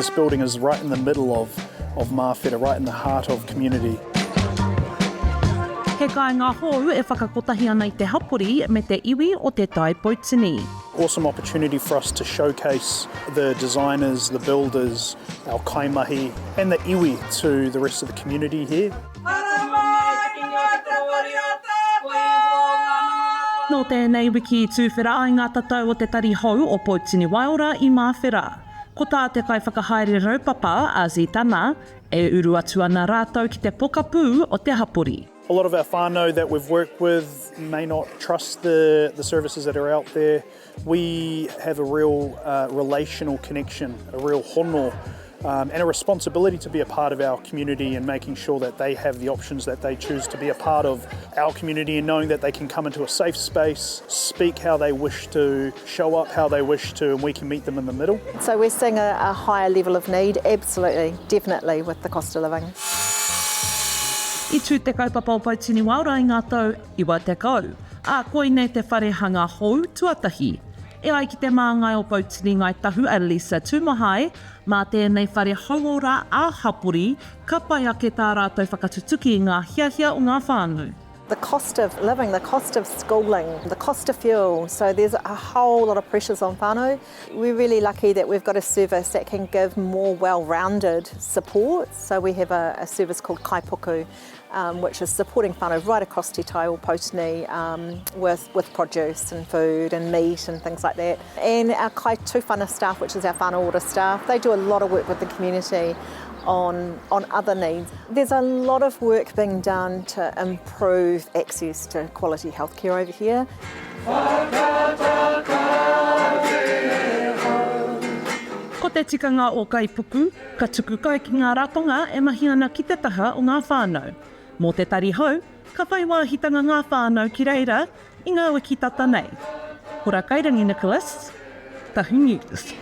This building is right in the middle of, of Māwhera, right in the heart of community. He kāinga hou e whakakotahi ana i te hapori me te iwi o Te Tai Poutini. Awesome opportunity for us to showcase the designers, the builders, our kaimahi and the iwi to the rest of the community here. Nō tēnei wiki i tūwhera ai ngā tatau o te tari hou o Poutini Waiora i Māwhera. Ko tā te kaiwhakahaere raupapa, a Zitana, e uru atu ana rātou ki te pokapū o te hapori. A lot of our whānau that we've worked with may not trust the, the services that are out there. We have a real uh, relational connection, a real hono, um, and a responsibility to be a part of our community and making sure that they have the options that they choose to be a part of our community and knowing that they can come into a safe space, speak how they wish to, show up how they wish to, and we can meet them in the middle. So we're seeing a, a higher level of need, absolutely, definitely, with the cost of living. I tū te kaupapa o Poutini Waora i ngā tau 90, ā, koinei te whare hanga hou tuatahi. E ai ki te māngai o Poutini Ngāi Tahu a Lisa Tumahai, mā tēnei whare hauora ā-hapori ka pai ake tā rātou whakatutuki i ngā hiahia o ngā whānau. The cost of living, the cost of schooling, the cost of fuel, so there's a whole lot of pressures on whānau. We're really lucky that we've got a service that can give more well-rounded support. So we have a, a service called Kaipuku, um, which is supporting whānau right across Te Tai o Poutini um, with, with produce and food and meat and things like that. And our Kai Tūwhana staff, which is our whānau ora staff, they do a lot of work with the community on, on other needs. There's a lot of work being done to improve access to quality healthcare over here. Ko te tikanga o Kaipuku, ka tuku kai ki ngā ratonga e mahi ana ki te taha o ngā whānau. Mō te tari hou, ka whai wāhitanga ngā whānau ki reira i ngā wiki tata nei. Hora Kairangi Nicholas, Tahu News.